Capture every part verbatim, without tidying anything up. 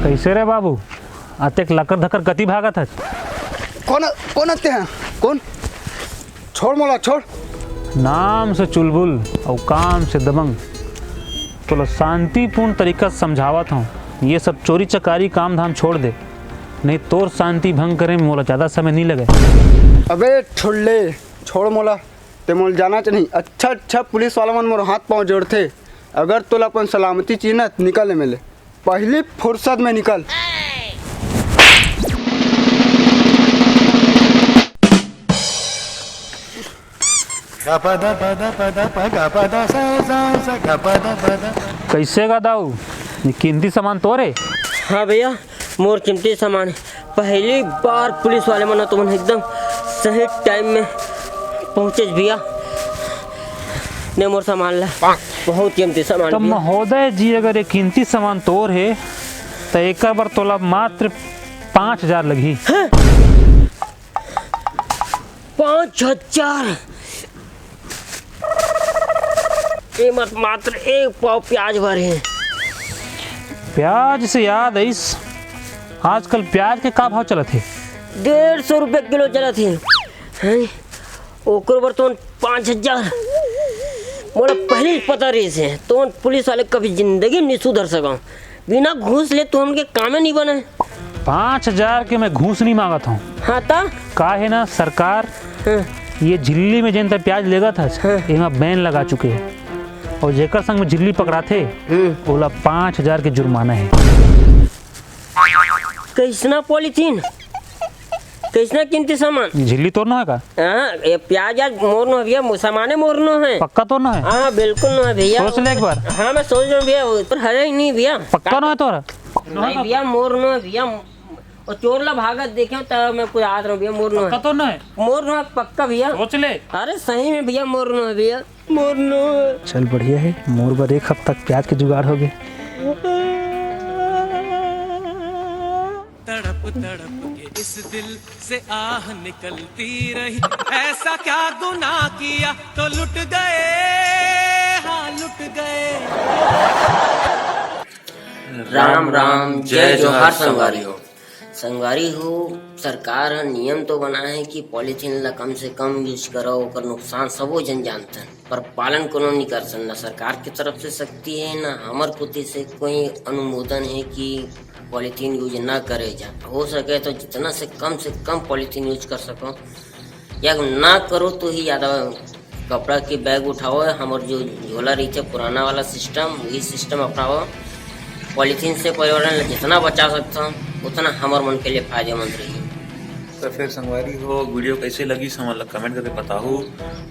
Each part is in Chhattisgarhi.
कइसे रे बाबू, अतेक लकर धकर कति भागत हस? कोन, कोन अते हैं? कोन? छोड़ मोला, छोड़। नाम से चुलबुल अउ काम से दबंग। तोला शांतिपूर्ण तरीका से समझावत हूँ, ये सब चोरी चकारी काम धाम छोड़ दे, नहीं तोर शांति भंग करे में मोला ज्यादा समय नहीं लगे। अबे ठुल्ले, छोड़ मोला। ते मोला जानच नहीं, अच्छा अच्छा पुलिस वाला मन मोर हाथ पाँव जोड़थे। अगर तोला अपन सलामती चाहिए ना, त निकल एमे ले, पहली फुर्सत में निकल। कइसे गा दाऊ, ये कीमती सामान तोर हे? हाँ भैया, मोर कीमती सामान हे। पहली बार पुलिस वाले मन ह तुमन एकदम सही टाइम में पहुँचे भैया। ने मोर सामान ला, बहुत कीमती सामान तो भैया। महोदय जी, अगर ये कीमती सामान तोर हे, तो एकर बर तोला मात्र पाँच हजार लगही। पाँच हजार? ये मत, मात्र एक पाव प्याज भर हे। प्याज से याद आइस, आजकल प्याज के का भाव चलत हे? डेढ़ सौ रुपये किलो चलत हे। हैं? ओकर बर तुमन पाँच हजार? मोला पहले ही पता रहिस हे, तुमन पुलिस वाले कभी जिंदगी में नहीं सुधर सका। बिना घूस ले तुमन के कामे नहीं बने। पाँच हजार के मैं घूस नहीं मांगत हूँ। हाँ ता? का हे ना सरकार, हाँ। ये झिल्ली में जेन ते प्याज लेगत हस, हाँ। एमा बैन लगा चुके हे। अउ जेकर संग में झिल्ली पकड़ाथे, हम्म। ओला पाँच हजार के जुर्माना हे। कइसना पॉलीथीन? कइसना कीमती सामान? झिल्ली तोर नो हे का? हाँ, ये प्याज आज मोर नो हे भैया, मो-, सामाने मोर नो हे। पक्का तोर नो हे? हाँ, बिल्कुल नो हे भैया। सोच ले एक बार। हाँ, मैं सोच रहा हूँ भैया, पर हरे ही नहीं भैया। पक्का नो हे तोरा? नहीं भैया, मोर नो हे भैया। वो चोर ला भागत देखे त मैं कुदात रहा हूँ भैया, मोर नो हे। पक्का तोर नो हे? मोर नो हे, पक्का भैया। सोच ले। अरे सही में भैया, मोर नो हे भैया। मोर नो हे। चल बढ़िया हे, मोर बर एक हफ्ता के प्याज के जुगाड़ हो गे। तड़प तड़प के इस दिल से आह निकलती रही, ऐसा क्या गुनाह किया तो लुट गए, हाँ लुट गए। राम राम, जय जोहार संगवारी हो। संगवारी हो, सरकार ह नियम तो बनाए हे कि पॉलीथीन ला कम से कम यूज करो, ओकर नुकसान सबो झन जानथन, पर पालन कोनो नइ करथन। ना सरकार के तरफ से सख्ती हे, ना हमर कोति से कोई अनुमोदन हे कि पॉलीथीन यूज ना करे जा। हो सके तो जितना से कम से कम पॉलीथीन यूज कर सको, या ना करो तो ही ज्यादा कपड़ा के बैग उठाओ, हमर जो झोला रहिथे पुराना वाला सिस्टम, वही सिस्टम अपनाओ। पॉलीथीन से पर्यावरण ला जितना बचा सकथन, उतना हमर मन के लिए फायदेमंद रही। तो फिर संगवारी हो, वीडियो कैसे लगिस हमन ला कमेंट करके बताहू,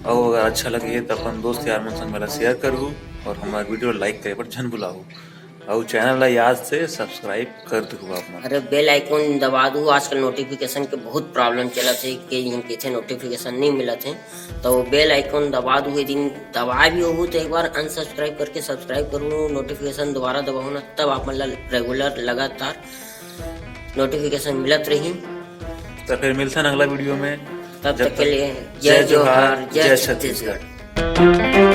और अगर अच्छा लगे तो अपन दोस्त यार मन संग मेला शेयर करू, और हमारे वीडियो लाइक करे पर झन भुलाहू। अउ चैनल ला याद से सब्सक्राइब कर दू आप मन। अरे बेल आइकन दबा दू, आजकल नोटिफिकेशन के बहुत प्रॉब्लम चलत हे, कई झन कहिथे नोटिफिकेशन नहीं मिलत हे, तो बेल आइकन दबा दू। ये दिन दबाए भी होहू तो एक बार अनसब्सक्राइब करके सब्सक्राइब करू, नोटिफिकेशन दोबारा दबाहू ना, तब आप मन ला रेगुलर लगातार नोटिफिकेशन मिलत रही। तो फिर मिलथन अगला वीडियो में, तब तक के लिए जय जोहार, जय छत्तीसगढ़।